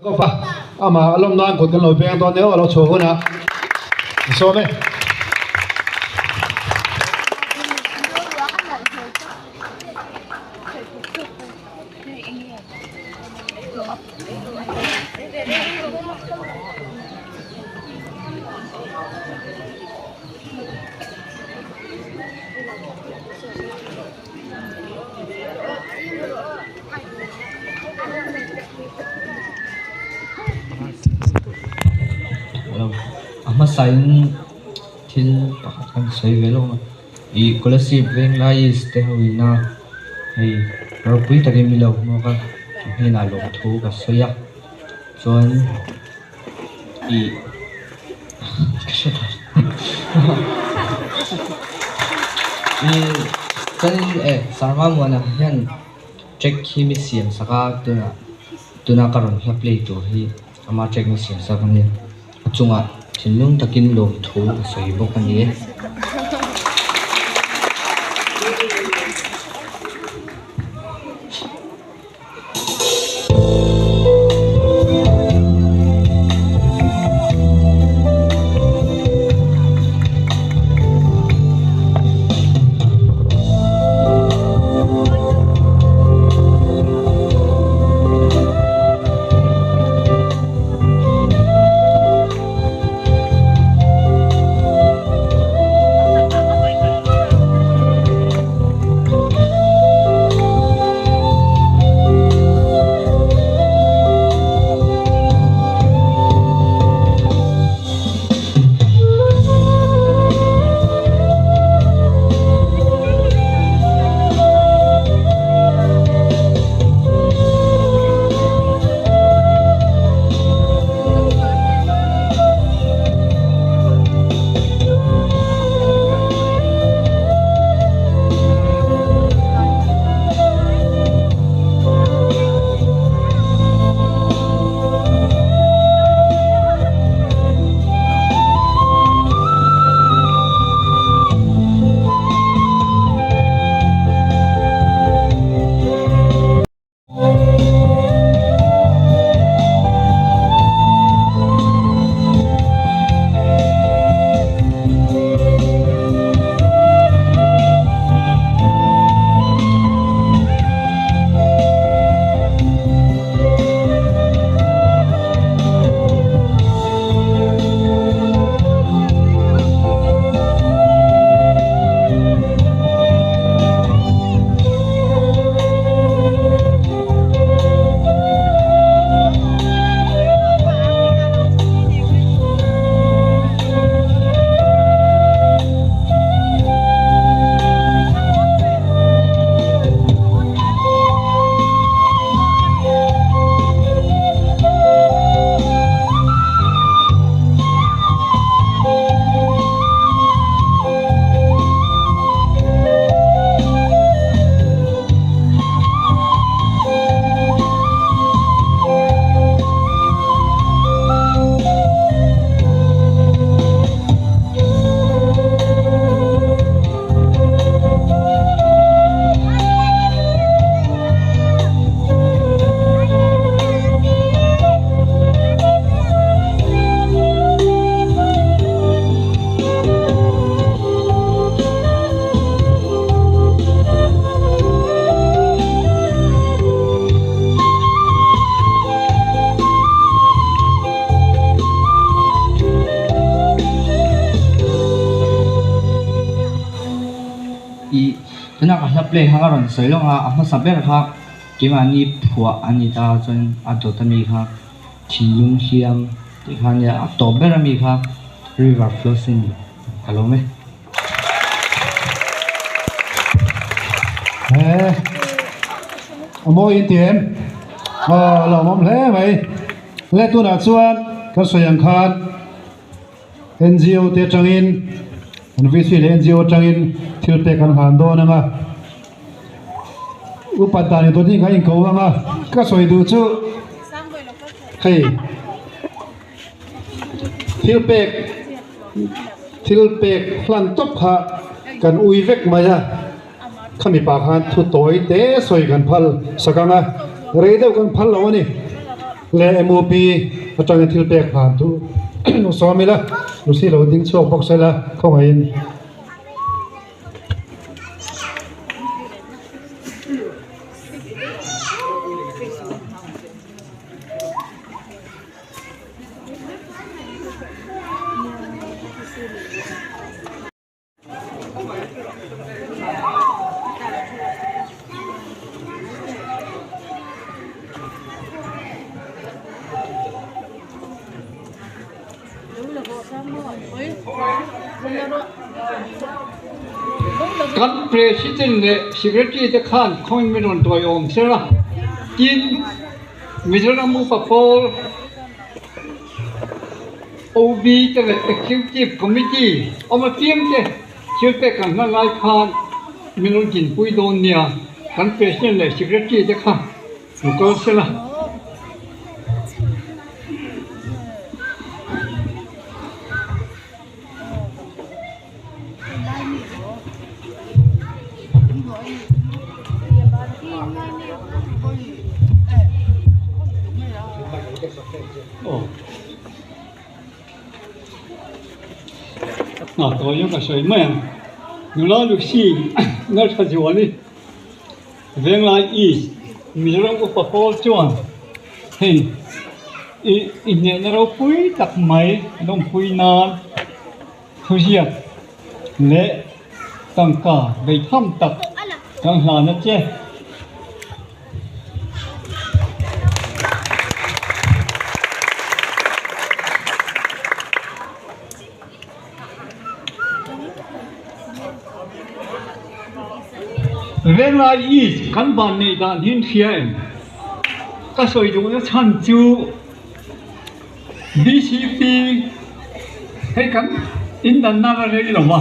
Kawp a, amah a lawm nan kut kan lo peng dawn nia aw a lo chhuah hunah i sawm e. A hmasain thil pakhat kan sawi ve lawk a ih Kolasib Venglai East te ho ina hei ropui takin min lo hmuak a a hnenah lawmthu ka sawi a chuan ih ka hre ta ih chuan eh Sarma Muana hian track hi mi siam sak a tunah tuna ka rawn hla play tur hi ama track mi siam sak a nia a chungah thinlung takin lawmthu a sawi bawk a ni e. Ih tunah ka hla play kha ka rawn sawi lawk a a hmasa ber kha keimahni phuah a ni ta chuan a dawt ami kha thinlung hliam tih kha ania a tawp ber ami kha river flows a ni ka lawm e. He a mawi in ti em? Aw a lawmawm hle mai. Le tunah chuan kan sawi ang khan NGO te atangin an VC leh NGO atangin thil pek an hlan dawn ang a, upa dan in dawt hi ka inko ang a, ka sawi duh chu hei thil pek thil pek hlan tawp kha kan ui vek mai a, khami pa khan thu tawi te sawi kan phal sak ang a, rei deuh kan phal lo a ni. Le MUP atangin thil pek hlan duh nu sawm ila, Lucy lo ding chhuak bawk sela khawngaihin. Kan President leh Secretary te khan khawiin min rawn tawiawm ser a, tin Mizoram Upa Pawl, OB te leh Executive Committee awm apiang te thil pek kan hman lai khan min rawn dinpui dawn nia, kan President leh Secretary te kha lo kal sela. Hna tawi ka sawi mai ang nula Lucy naltha zuali Venglai East Mizoram upa pawl chuan hei ih inneihna ropui tak mai lawmpui nan thuziak leh tangka beitham tak kan hlan a che. Venglai East kan van neih dan hi an hria em? Ka sawi duhna chhan chu BCP hei kan indanna la rei lo va,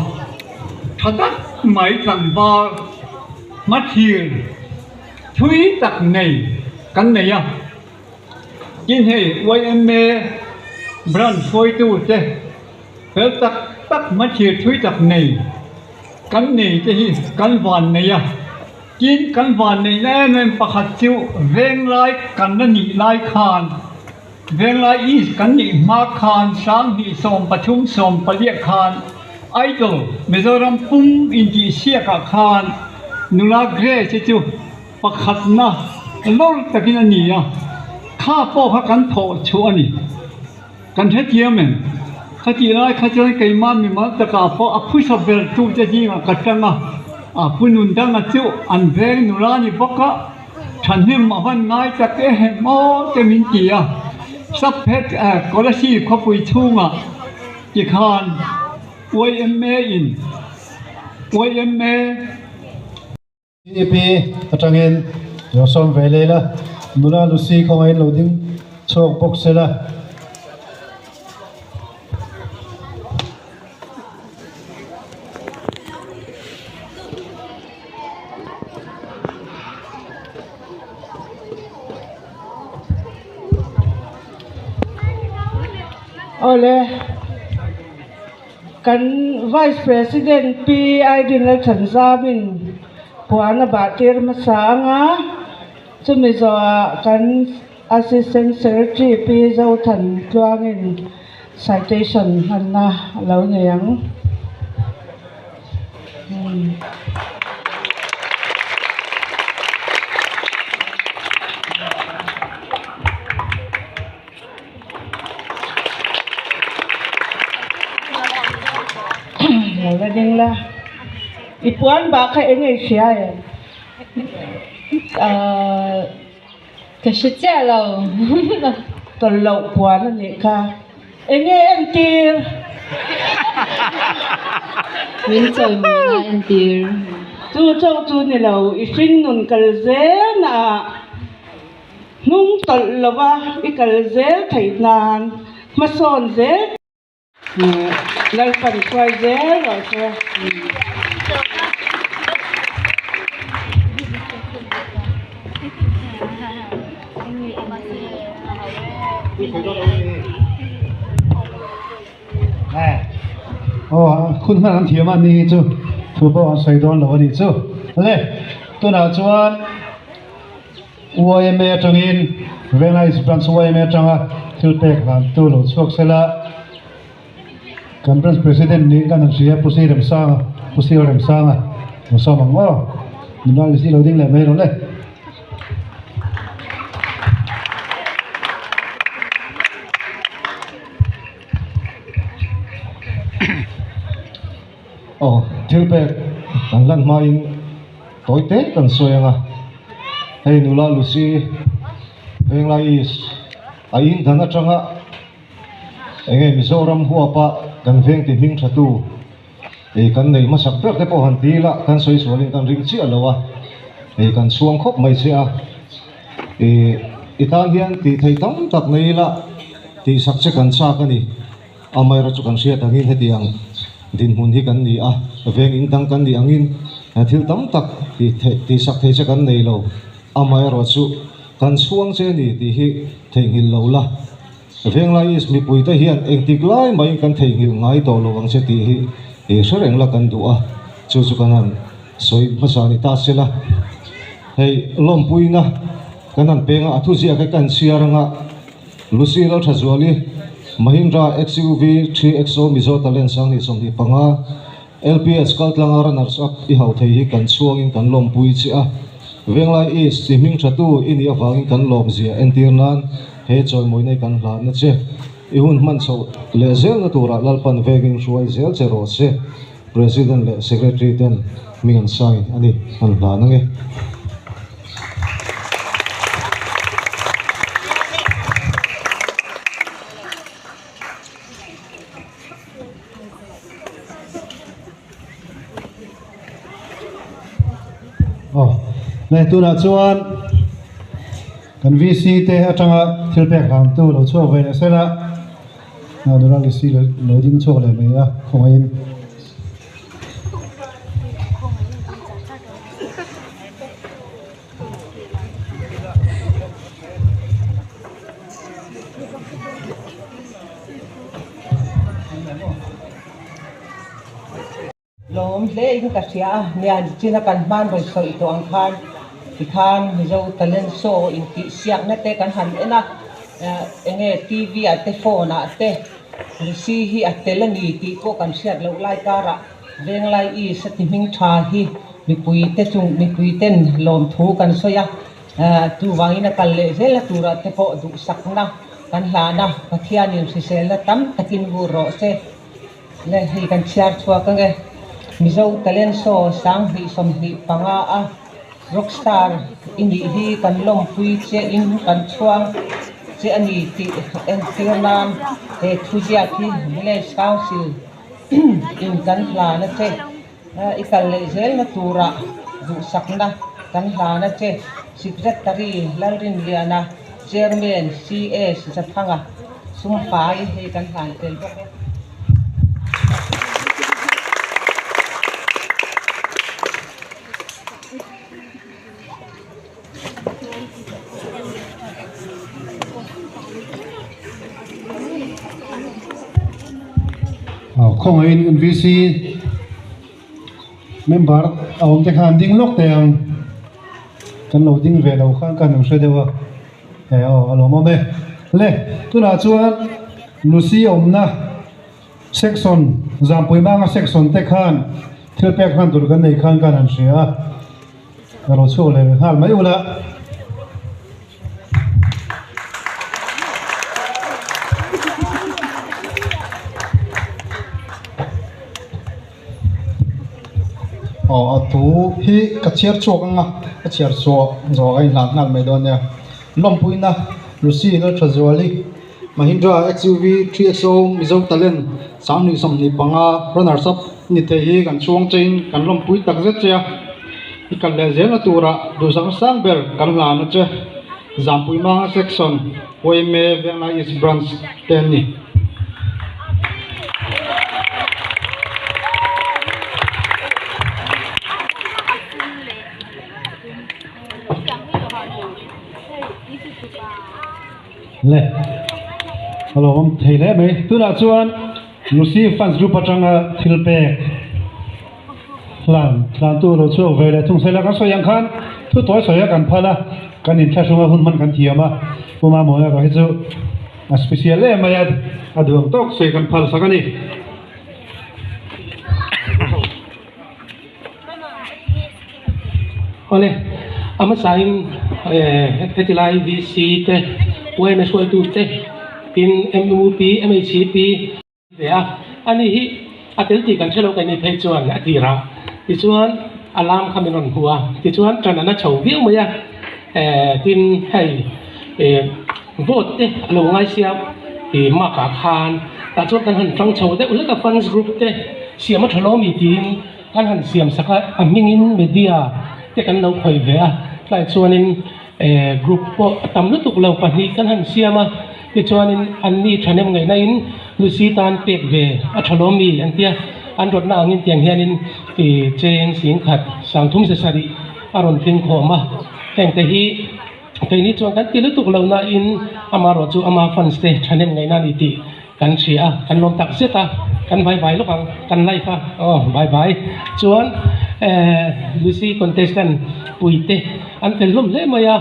tha tak mai tlangval hmathlir thui tak nei kan nei a. Tin hei yma branch hruaitute fel tak tak hmathlir thui tak nei kan nei te hi kan van nei a, tin kan van neihna em em pakhat chu venglai kan la nih lai khan venglai east kan nih hma khan sanghnih 13 14 khan Idol Mizoram pum intihsiakah khan nula Grace-i chu Pakhatna lawr takin a ni a, kha pawh kha kan thawh chhuah a ni. Kan hrethiam em? Khatih lai kha chuan keimah mimal takah pawh a phusa ber tute zingah ka tang a, a pu nun danga chu an veng nula ni bawk a, thahnem a van ngai tak em aw te min ti a. Saphet Kolasib khawpui chhungah tikhan yma in yma. CEP atangin lo sawm ve leh ila, nula Lucy khawngaihin lo ding chhuak bawk sela. Awle. Kan Vice President Pi Irene Lalthanzamin puan a bah tir hmasa ang a, chumi zawhah kan Assistant Secretary Pi Zothan Tluangin citation hmanna a lo nei ang. Lo la ding la i puan bah kha eng ei hria em ahh ka hre chiah lo tawlh loh puan a nih kha eng nge entir min chawi mawi na entir chu chauh chu ni lo i hring nun kal zel na ah. Hnung tawlh lova i kal zel theih nan hmasawn zel Lalpan hruai zel rawh se. Aw hun hman an thiam a ni hi chu thu pawh an sawi dawn lo a nih chu. Le tunah chuan. YMA atangin Venglai East Branch yma atanga thil pek hlantu lo chhuak sela kan Branch President niin kan han hria Pu Sir Remsanga Pu Sir Remsanga lo sawm ang aw nula Lucy lo ding leh mai rawh le. Aw thil pek kan lan hmain tawi te kan sawi ang a, hei nula Lucy Venglai East a in dan atanga enge Mizoram huapa kan veng ti hming tha tu ih kan nei hmasak ber te pawh han ti ila kan sawi sualin kan ring chiah lo a, ih kan chhuang khawp mai che a, ih i tan hian tih theih tam tak nei ila tihsak che kan chak a ni. Amaherawhchu kan hriat angin hetiang dinhmun hi kan ni a, veng in dang kan nih angin thil tam tak tihsak thei che kan nei lo. Amaherawhchu kan chhuang che ni tih hi theihnghilh lo la, Venglai East mipuite hian engtik lai maiin kan theihnghilh ngai tawh lo ang che tih hi hre reng la kan duh a, chu chu kan han sawi hmasa ni ta se la. Hei lawmpuina kan han peng a, a thuziak hi kan chhiar anga. Lucy Lalthazuali, Mahindra XUV 3XO Mizo Talent 2025, LPS kaltlanga runners up i hauh thei hi kan chhuangin kan lawmpui che a. Venglai East ti hming thatu i nih avangin kan lawmzia entir nan he chawimawina i kan hlanna che. I hun hman chhoh leh zelna turah Lalpan vengin hruai zel che rawh se. President leh Secretary ten hming an sign a ni, an hlan ang e. Aw, le tunah chuan kan VC te atanga thil pek hlantu lo chhuak ve leh sela. Nula Lucy lo ding chhuak leh mai a khawngaihin. Lawm hle in ka hria a, nian china kan hman rawn sawi tawh ang khan tikhan Mizo talent show intih siakna te kan han en a, enge TV ah te phone ah te Lucy hi a tel a ni tih pawh kan hriat loh lai karah Venglai East a ti hming tha hi mipui te chung mipui ten lawmthu kan sawi a, chuvangin a kal leh zel a turah te pawh duhsakna kan hlan a, Pathianin hriselna tam takin vur rawh se. Le hei kan chhiar chhuak ang e. Mizo Talent Show 2025 a Rockstar i nih hi kan lawmpui che in kan chhuang che a ni tih entir nan he thuziak hi Village Council in kan hlan a che. I kal leh zelna turah duhsakna kan hlan a che. Secretary Lalrinliana, Chairman CS Zathanga Sumpai hei kan hlan tel bawk e. Khawngaihin kan VC member a awm te khan ding lawk teh ang kan lo ding ve lo khan ka han hre deuh a he aw a lawmawm e le tunah chuan Lucy awmna Section Zampui Manga section te khan thil pek hman tur kan nei khan kan han hria a, ka ro chhuak leh nghal mai ula. Aw a thu hi ka chhiar chhuak ang a, ka chhiar chhuah zawh a inhlan nghal mai dawn nia. Lawmpuina Lucy Lalthazuali. Mahindra XUV 3XO Mizo Talent 2025 runners up ni thei hi kan chhuang chein kan lawmpui tak zet che a, i kal leh zelna turah duhsakna sang ber kan hlan a che. Zampui Manga Section YMA Venglai East Branch te an ni. Le a lo awm thei hle mai tunah chuan Lucy fans group atanga thil pek hlan hlan tu lo chhuak ve leh thung sela kan sawi ang khan thu tawi sawi a kan phal a. Kan inthlahrunga hun hman kan thiam a, Pu Mamawia erawh hi chu a special em mai a, a duh ang tawk sawi kan phal sak a ni. Awle, a hmasain heti lai VC te, YMA hruaitu te, tin MUP, MHCP, Ve a, ani hi a tel tih kan hre lo ka ni phei chuan a tir a, tichuan a lam kha min rawn hmu a, tichuan ṭan a na chho viau mai a, eh tin hei eh vote te a lo ngai sia ih mark ah khan tah chuan kan han ṭang chho deuh hlek a fans group te siam a ṭha lo ami tiin kan han siam sak a, a hmingin media te kan lo khawih ve a, tlai chuanin eh group pawh a tam lutuk lo pahnih kan han siam a. Tichuanin anni thahnem ngaihnain Lucy tan pek ve a tha lawm mi an tia, an rawtna angin tiang hianin ih cheng singkhat sangthum ze sarih a rawn tling khawm a, hengte hi keini chuan kan ti lutuk lo nain amaherawh chu ama fans te thahnem ngaihna a ni tih kan hria a, kan lawm tak zet a, kan vai vai lawk ang, kan live a, aw vai vai chuan eh Lucy contestant puite an fel hlawm hle mai a.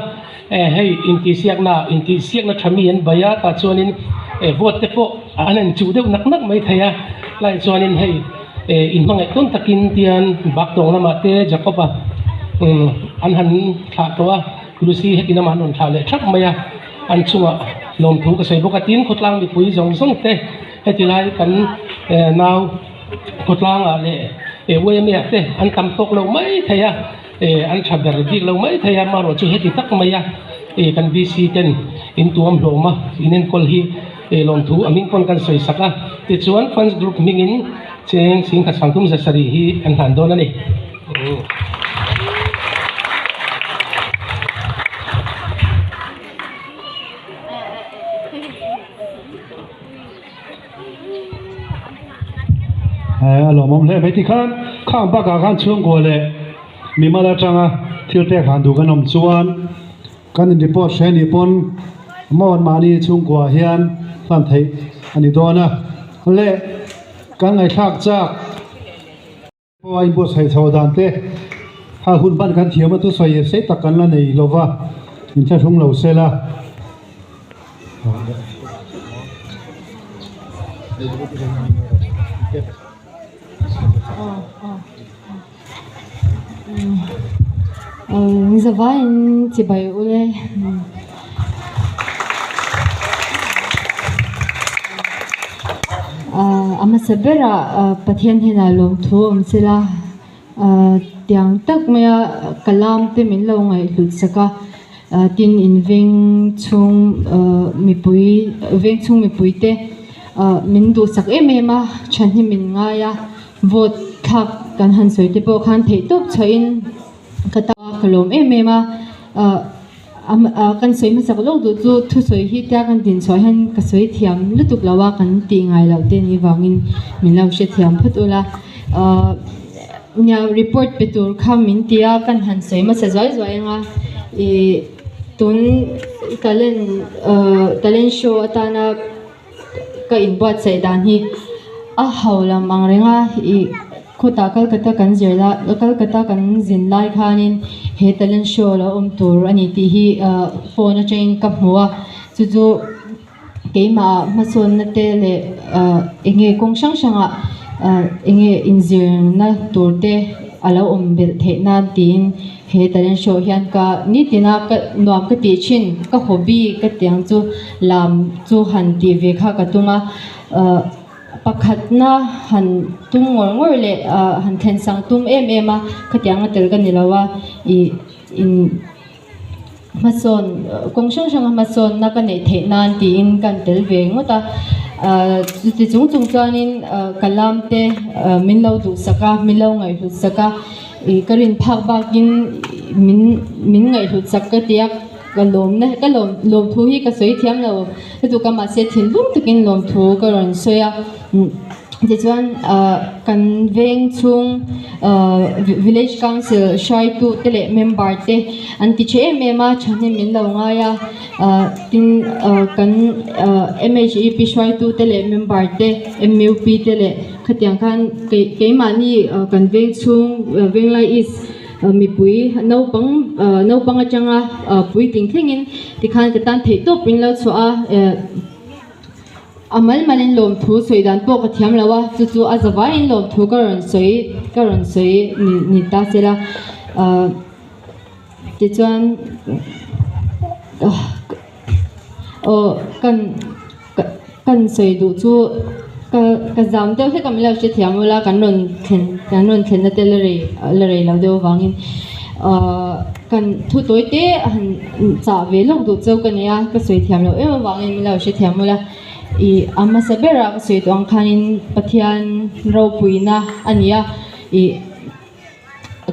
Eh hei intihsiakna intihsiakna tha mi an bai a tah chuanin eh vote te pawh an han chuh deuh nak nak mai thei a tlaiah chuanin hei eh inhmangaih tawn takin tian baktawng lamah te Jacob-a umm an han thlah tawh a Lucy heti lamah an rawn thlah leh thap mai a an chungah lawmthu ka sawi bawk a tin khawtlang mipui zawng zawng te heti lai kan eh nau khawtlangah leh eh yma ah te an tam tawk lo mai thei a. Eh an tha ber bik lo mai thei a, amaherawh chu heti tak mai a eh kan VC ten in tuam hlawm a, in enkawl hi eh lawmthu a hming pawn kan sawi sak a, tichuan fans group hmingin cheng singkhat sangthum za sarih hi an hlan dawn a ni. Eh a lawmawm hle mai tikhan khang bakah khan chhungkua leh mimal atanga thil pek han duh kan awm chuan kan in report hre nih pawn maw an mahni chhungkua hian hman theih a ni dawn a leh kan ngaihthlak chak. Aw a inbuatsaih chho dan te kha hun hman kan thiam a thusawi sei tak kan la nei lo va, inthlahrung lo se la. Zavaiin chibai ule. A hmasa berah Pathian hnenah lawmthu a awm sela tiang tak maia ka lam te min lo ngaihhlut sak a tin in veng chhung mipui veng chhung mipui te min duhsak em em a thahnem min ngai a vote thlak kan han sawi te pawh khan theihtawp chhuahin ka ta ka lawm em em a ah kan sawi hmasak lawk duh chu thusawi hi tia kan din chhuah hian ka sawi thiam lutuk lo a kan tih ngai loh te nih vangin min lo hrethiam phawt ula ah nia report pe tur kha min ti a kan han sawi hmasa zuai zuai ang a ih tun talent ah talent show atana ka inbuatsaih dan hi a ho lam ang reng a ih khawtah Calcutta kan zir lai Calcutta kan zin lai khanin he talent show lo awm tur a ni tih hi ah phone atangin ka hmu a chu chu keimah hmasawnna te leh ah eng nge kawng hrang hrangah ah eng nge inzirna tur te a lo awm belh theih nan tiin. He talent show hian ka nitina ka nuam ka tih thin ka hobby ka tih ang chu lam chu han tih ve kha ka tum a ahh pakhatna han tum ngawr ngawr leh ahh han thlen sang tum em em a khatiang a tel ka ni lo a ih in hmasawn kawng hrang hrang a hmasawnna ka neih theih nan tiin ka tel ve ngawt a ahh chuti chung chung chuanin ahh ka lam te ahh min lo duhsak a min lo ngaihhlut sak a. Ih ka rin phak bakin min min ngaihhlut chak ka ti a ka lawmna ka lawm lawmthu hi ka sawi thiam lo lutuk a mahse thinlung takin lawmthu ka rawn sawi a tichuan ah kan veng chhung ah village council hruaitu te leh member te an ti tha em em a thahnem min lo ngai a ah tin ah kan ah M H E P hruaitu te leh member te M U P te leh. Khatiang khan kei keimahni kan veng chhung Venglai East mipui naupang naupang atanga puitling thlengin tikhan ka tan theih tawp in lo chhuah a eh a mal malin lawmthu sawi dan pawh ka thiam lo a chu chu a zavaiin lawmthu ka rawn sawi ka rawn sawi ni ni ta sela ah tichuan aw kan kan sawi duh chu ka ka zam deuh hlek a min lo hrethiam ula kan rawn thlen kan rawn thlenna te la rei la rei lo deuh avangin ahh kan thu tawi te a han chah ve lawk duh chauh ka nei a ka sawi thiam loh em avangin min lo hrethiam ula ih a hmasa berah ka sawi tawh ang khanin Pathian ropuina a ni a ih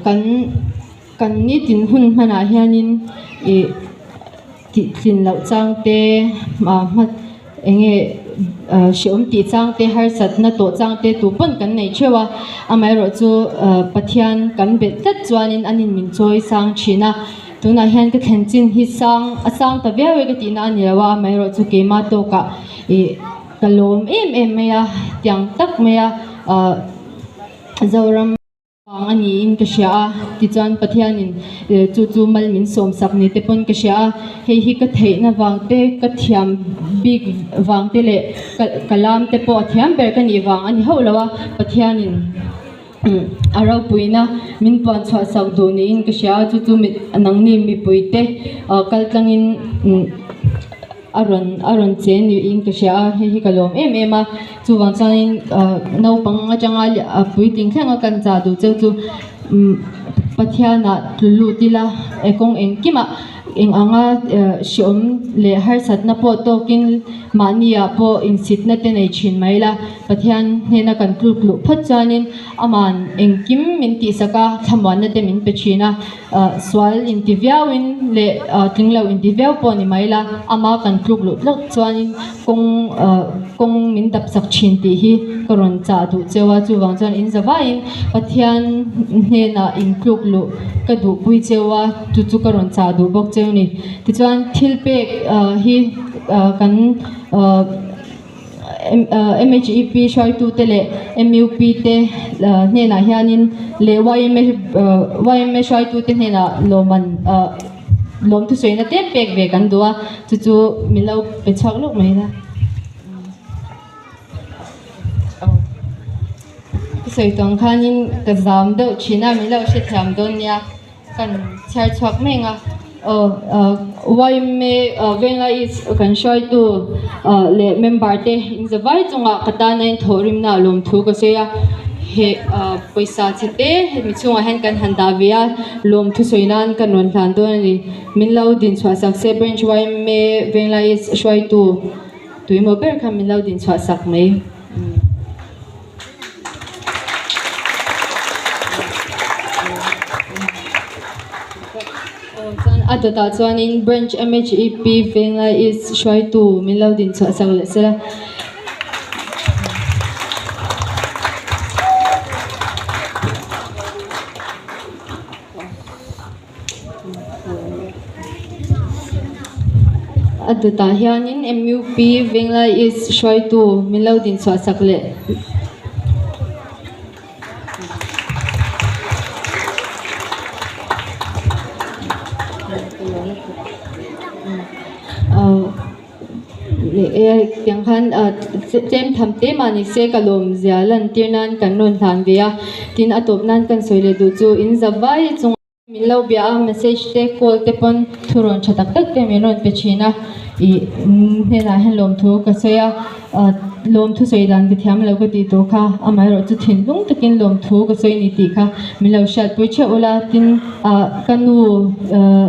kan kan nitin hun hmanah hianin ih tih tlin loh chang te ah hma eng nge ah hreawm tih chang te harsatna tawh chang te tu pawn kan nei theuh a amaherawh chu ah Pathian kan belh tlat chuanin an in min chawi sang thin a tunah hian ka thlen chin hi sang a sang ta viau e ka tihna a ni lo a amaherawh chu keimah tawkah ih ka lawm em em mai a tiang tak mai a ah Zoram. Vang a niin ka hria a, tichuan Pathianin chu chu mal min sawm sak ni te pawn ka hria a, hei hi ka theihna vang te, ka thiam bik vang te leh ka ka lam te pawh a thiam ber ka nih vang a ni hauh lo a, Pathianin a ropuina min puan chhuah sak duh niin ka hria a, chu chu nangni mipui te kal tlangin. A rawn a rawn che niin ka hria a hei hi ka lawm em em a chuvang chuanin ah naupang atanga a puitling thleng a kan chah duh cheu chu umm Pathianah tlu lut ila e kawng engkimah eng anga eh hreawm leh harsatna pawh tawkin mahni ah pawh insitna te nei thin mai ila Pathian hnena kan tluk luh phawt chuanin aman engkim min tihsak a thlamuanna te min pe thin a. Ah sual inti viauin leh ah tling lo inti viau pawh ni mai la ama kan tluk luh tlak chuanin kawng ah kawng min dap sak thin tih hi ka rawn chah duh cheu a chuvang chuan in za vaiin Pathian hnenah in tluk luh ka duhpui cheu a chu chu ka rawn chah duh bawk cheu a ni tichuan thil pek ah hi ah kan ah. MHEP hruaitute leh MUP te hnenah hianin leh YMA YMA hruaitute hnenah lawmman lawm thusawiina tlem pek ve kan duh a chu chu min lo pe chhuak lawk mai la. Ka sawi tawng khanin ka zam deuh thin a min lo hrethiam dawn nia. Kan chhiar chhuak mek a, aw yma Venglai East kan hruaitu leh member te inzavai chungah ka tana in thawhrimna lawmthu ka sawi a, he pawisa chhe te hemi chhungah hian kan han dah ve a, lawmthu sawi nan kan rawn hlan dawn a ni. Min lo dinchhuah sak se Branch yma Venglai East hruaitu tuimaw ber kha min lo dinchhuah sak mai. Chuan a dawtah chuanin branch M H E P Venglai East hruaitu min lo din chhuah sak leh sela. A dawtah hianin M U P Venglai East hruaitu min lo din chhuah sak leh. Tiang khan tlem tham te mah ni se ka lawm zia lan tir nan kan rawn hlan ve a tin a tawp nan kan sawi leh duh chu in za vai chung min lo bia a message te call te pawn thu rawn tha tak tak te min rawn pe thin a ih hnenah hian lawmthu ka sawi a lawmthu sawi dan ka thiam lo ka tih tur kha amaherawh chu thinlung takin lawmthu ka sawi a ni tih kha min lo hriatpui theuh ula tin ah ka nu ah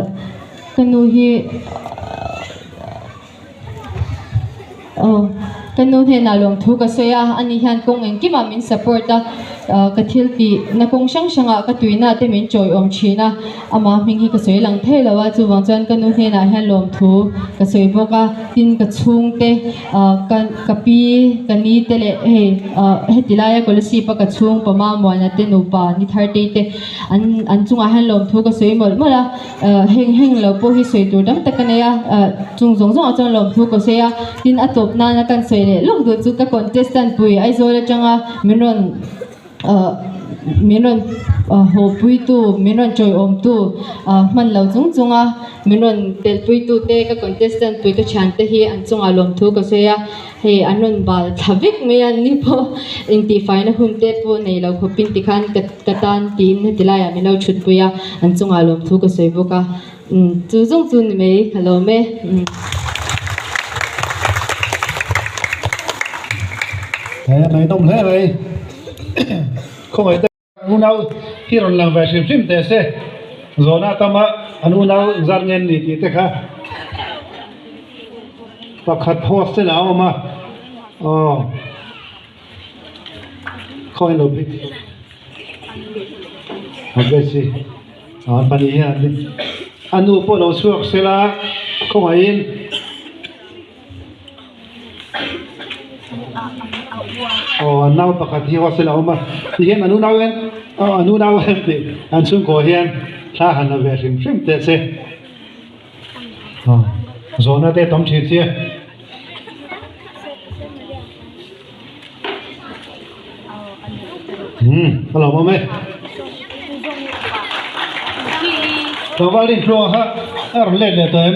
ka nu hi Aw ka nu hnenah lawmthu ka sawi a ani hian kawng engkimah min support a ah ka thil tih na kawng hrang hrangah ka tuina te min chawiawm thin a amah hming hi ka sawi lang thei lo a chuvang chuan ka nu hnenah hian lawmthu ka sawi bawk a tin ka chhungte ah ka ka pi ka ni te leh hei ah heti laia scholarship a ka chhung pawma muana te nupa ni thar tei te an an chungah hian lawmthu ka sawi mawlh mawlh a. Heng heng lo pawh hi sawi tur dang tak a nei a, chung zawng zawngah chuan lawmthu ka sawi a, tin a tawp nana kan sawi leh lawk duh chu ka contestant pui Aizawl atanga min rawn min rawn haw puitu min rawn tawiawmtu hman lo chung chung a min rawn telhpuitu te ka contestant pui ka thian te hi an chungah lawmthu ka sawi a hei an rawn bal thla vek mai a ni pawh intihfaina hun te pawh nei lo khawpin tikhan ka ka tan tiin heti laiah min lo thutpui a an chungah lawmthu ka sawi bawk a. Chu zawng chu ni mai ka lawm e. He ngaihnawm hle mai. Khawngaih tak an unau hi rawn lang ve hrim hrim teh se. Zawhna tama an unau zat nge an ni tih te kha pakhat hostel ah a awm a. Aw khawngaih lo phei. An pahnih hian an a nu pawh lo chhuak se la khawngaihin aw an nau pakhat hi hostel a awm a tihian an unau hian aw an unau hian tih an chhungkaw hian thla han la ve hrim hrim teh se aw zawhna te tam thin sia. Umm ka lo awm e. Tlangval rin tluang kha a rawn let leh tawh em?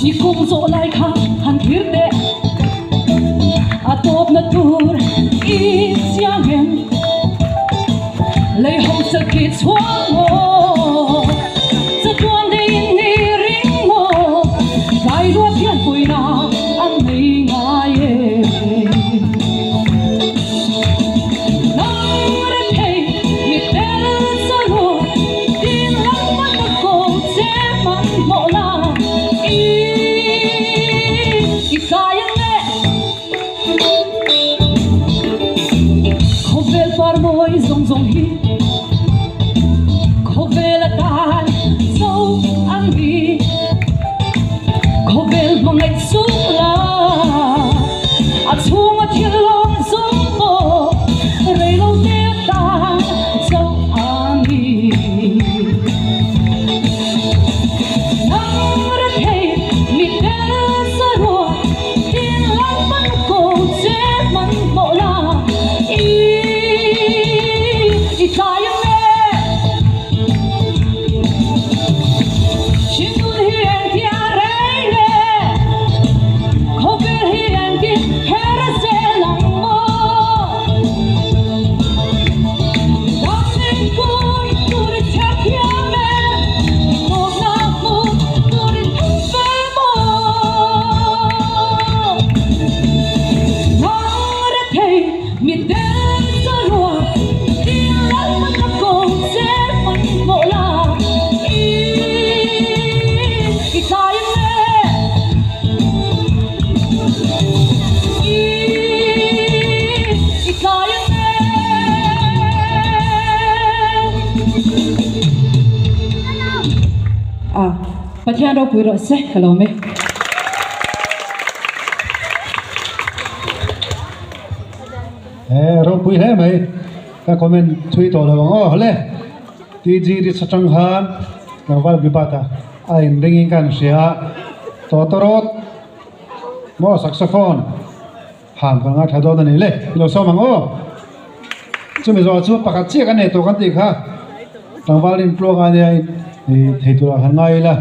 Ni kawng zawh lai kha han thlir teh a tawpna tur i chiang em lei ho sakhi chhuang maw chatuan deiin ni ring maw tlai ruat hian puina an nei ngai e nang rethei mi tel chalo tin lam man a ko che man hmawh la i i tlai ang e khawvel par mawi zawng zawng hi khawvel atan zo an ni khawvel hmangaih chung la a chhunga thil lawm zawng pawh rei lo te atan zo an ni. Nang rethei mi tel saruak tin lam pan ko che man hmawh la i i tlai ang e. Hringnun hi engtia rei le khawvel hi engtin her a zel ang maw? Dam kun tur i chhiar thiam e tawpna hmu tur i thung ve maw? Nang rethei mi tel saruak tin lalpa ka ko che man hmawh la i i tlai ang e i i tlai ang e. A Pathian ropui rawh se ka lawm e. He ropui hle mai ka comment thui tawh lo ang aw hawle TG ri chhachang khan tlangval bibat ah a in ring in ka han hria a tawtawrawt maw saxophone han kan ngaithla dawn a ni le i lo sawm ang aw chumi zawh chu pakhat chiah kan nei tawh kan tih kha tlangval rin tluang a nia i thei tur ah han ngai ila.